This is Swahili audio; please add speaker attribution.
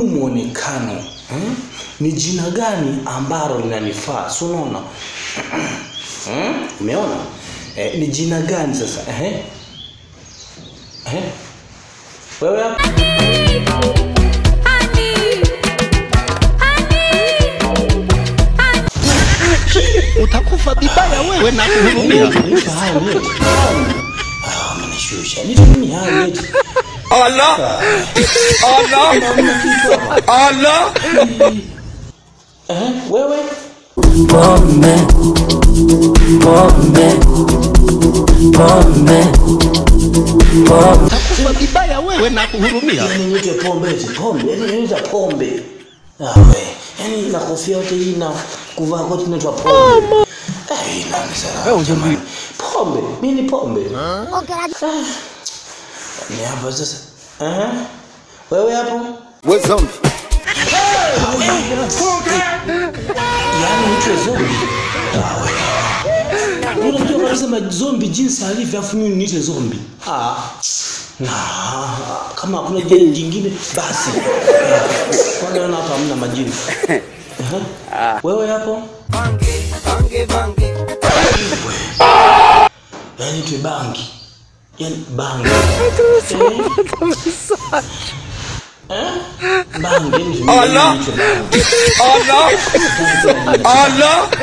Speaker 1: Muonekano ni jina gani ambalo linanifaa? Si unaona? Umeona? Ni jina gani sasa? Wewe hapo?
Speaker 2: Utakufa vibaya wewe na kuhurumia.
Speaker 1: Amenishusha. Ni mimi hani.
Speaker 2: Allah! Allah! Allah!
Speaker 1: Wewe?
Speaker 3: Pombe, pombe, pombe, pombe.
Speaker 2: Utakufa vibaya wewe na kuhurumia.
Speaker 1: Yaani niite pombe eti pombe. Yaani niite pombe. Ah we. Yaani na kofia yote hii na kuvaa koti inaitwa pombe. Eh, nani sasa?
Speaker 2: Wewe jamani.
Speaker 1: Pombe. Mimi ni pombe. Ni hapa sasa. Wewe hapo?
Speaker 2: Wewe zombie.
Speaker 1: Yaani niitwe zombie. Ah we. Unajua kabisa zombie jinsi alivyo afu mimi niite zombie. Ah. Na kama hakuna jina jingine basi. Kwanza naona hapa hamna majina. Wewe hapo?
Speaker 3: Bangi, bangi, bangi.
Speaker 1: Yaani niitwe bangi. Yaani bangi. Bangi.
Speaker 2: Allah! Allah! Allah!